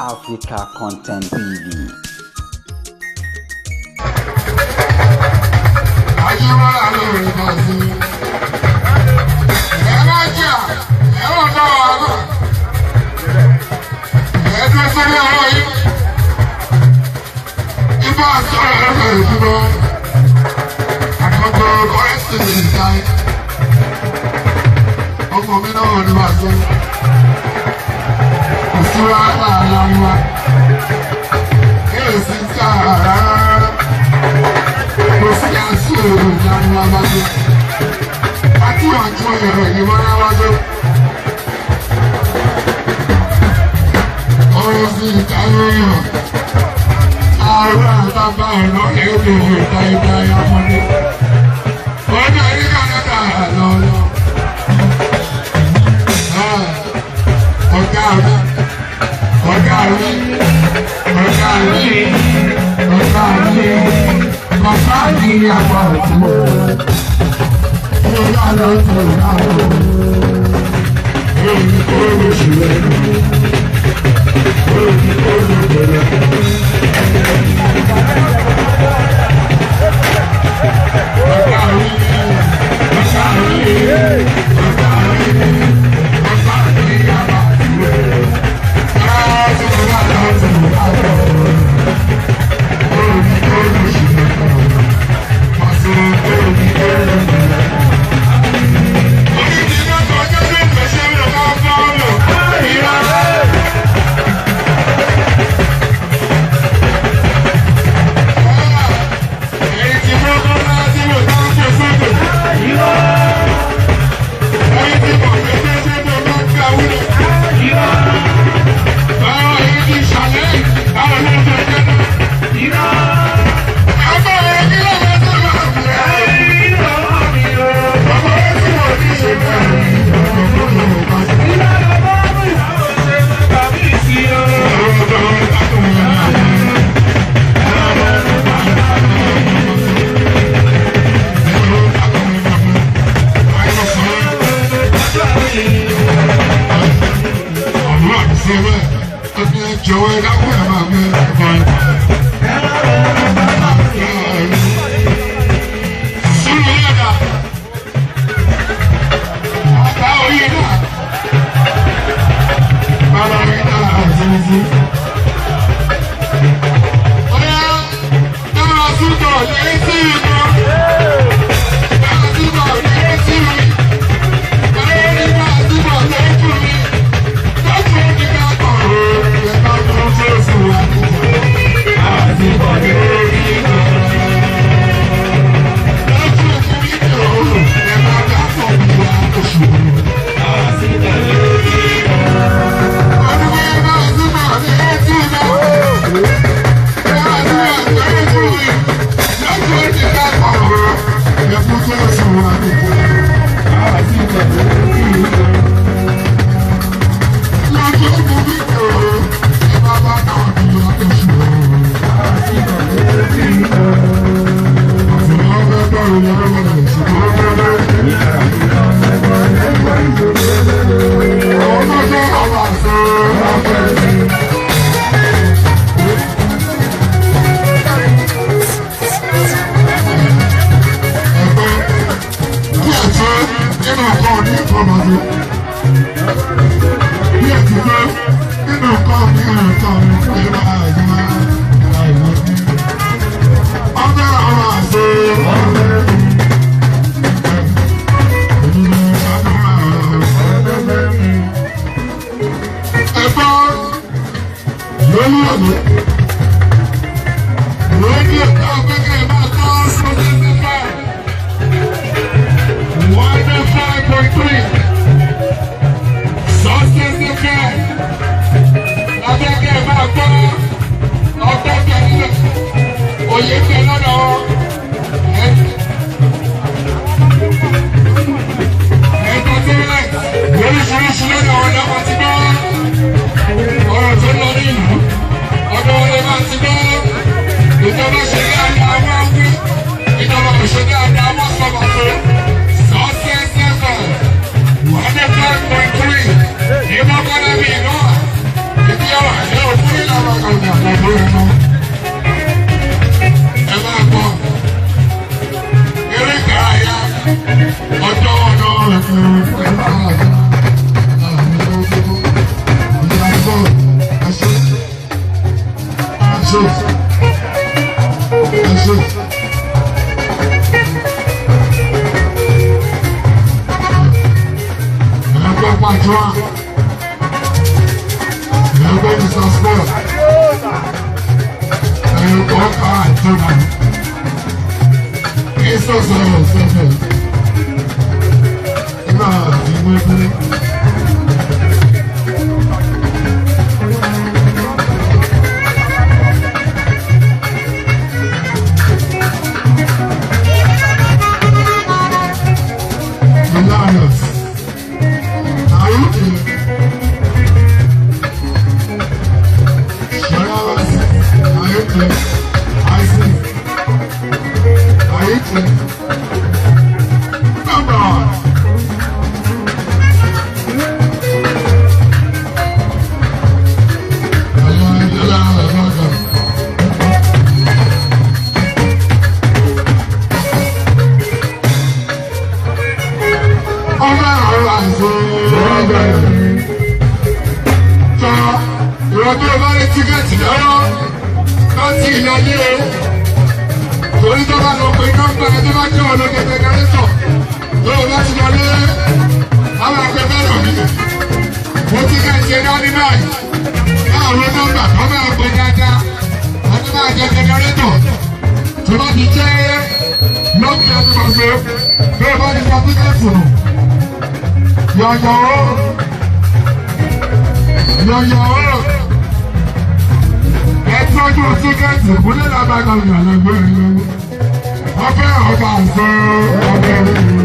Africa Content TV. Ọmọ mi náà ni wàá sọ. Kò sí wàhálà aláwa. Kí èsì tí a rárá. Kò sí àṣì òòrùn ìyanu wa bá dé. Àti àjọ ẹ̀rọ ìwọ́n wá dé. Ọ̀rọ̀ sí ìdáyé yàn. Àwọn àbábá ẹ̀rọ èdè ìta ìta ọmọdé. Ọjọ́ ìrí kàdákà lọ́lọ́. Ọ̀gá mi, ọ̀gá mi, ọ̀gá mi, ọ̀gá mi, bàbá mi àgbà òkú. Ọ̀gá ló ń tó ìyá o. Èyí kò lè ṣe é. Èyí kò lè bẹ̀rẹ̀. Ọ̀gá mi, ọ̀gá mi, ọ̀gá mi, bàbá mi àgbà òkú. Ẹ̀ṣọ́. Ẹ̀ṣọ́. Ẹ̀gbọ́n pàjọ́. Ẹ̀gbọ́n Mr. Sport. Ẹ̀gbọ́n ká àjọyọ̀. Ìsọ̀sọ̀rọ̀ sọ̀fẹ̀. Náà ìwé bí. Hilarious. Are you kidding? Hilarious. Are you kidding? I see. Are you kidding? Come on. Ìrọ̀bí ọba ní tíkẹ́ẹ̀tì lọ́wọ́ láti ìlọlé o. Torí tó bá lọ pé nọ́mbà ẹ tó bá jẹ́ ọ̀nà kẹ̀kẹ́ kẹrẹ́tọ̀ tó o bá ti lọlé àwọn akẹ́kọ̀ọ́ lọ mí. Mo tíkẹ́ẹ̀tì ẹ dání báyìí. Láwọn nọ́mbà tó máa pè dáadáa, wọ́n tó máa jẹ kẹkẹrẹ́tọ̀. Tó bá ti jẹ́ lọ́kì ẹni pàṣẹ, tó o bá ti sọ tíkẹ́ẹ̀tì nù. Yọ̀yọ̀ o. Yọ̀yọ̀ o. Ẹ tọ́jú tíkẹ́ẹ̀tì kúlẹ̀ lábàgà ìyàlẹ́gbẹ́ ìlú. Ọbẹ̀ ọba àṣọ ọbẹ̀ ìlú.